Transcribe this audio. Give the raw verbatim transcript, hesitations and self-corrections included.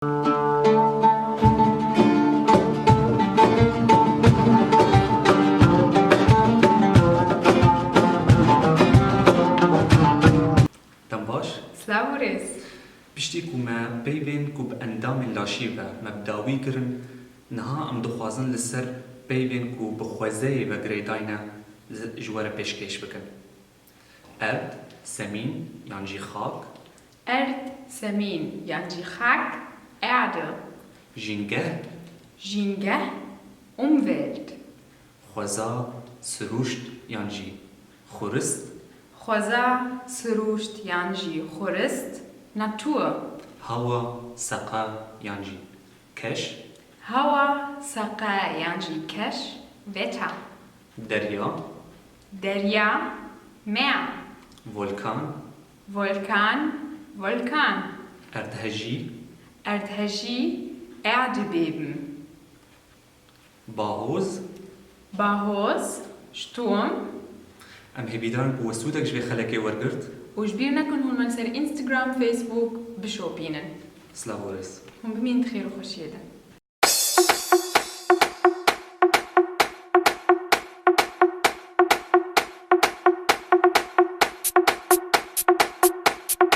Dem baş. Silav û rêz. Piştî ku me peyvên ku bi endamên laşî ve me bi dawî kirin, niha em dixwazin li ser peyvên ku bi xwezeyê ve girêdayî ne, ji we re pêşkêş bikin. Erd, semîn yan jî xak. Erd, semîn yan jî xak, Erde. Jîngeh. Jîngeh, Umwelt. Xweza, sirûşt yan jî xurist. Xweza, sirûşt yan jî xurist, Natur. Hewa, seqe yan jî keş. Hewa, seqe yan jî keş, Wetter. Derya. Derya, Meer. Volkan. Volkan, Vulkan. Erdhejî. Erdhejî, Erdbeben. Bahoz. Bahoz, Sturm. Em hêvîdar in ku we sûdek ji vê xelekê wergirt. Û ji bîr nekin hûn me li ser Instagram, Facebook bişopînin. Silav û rêz. Hûn bimînin di xêr û xweşiyê de.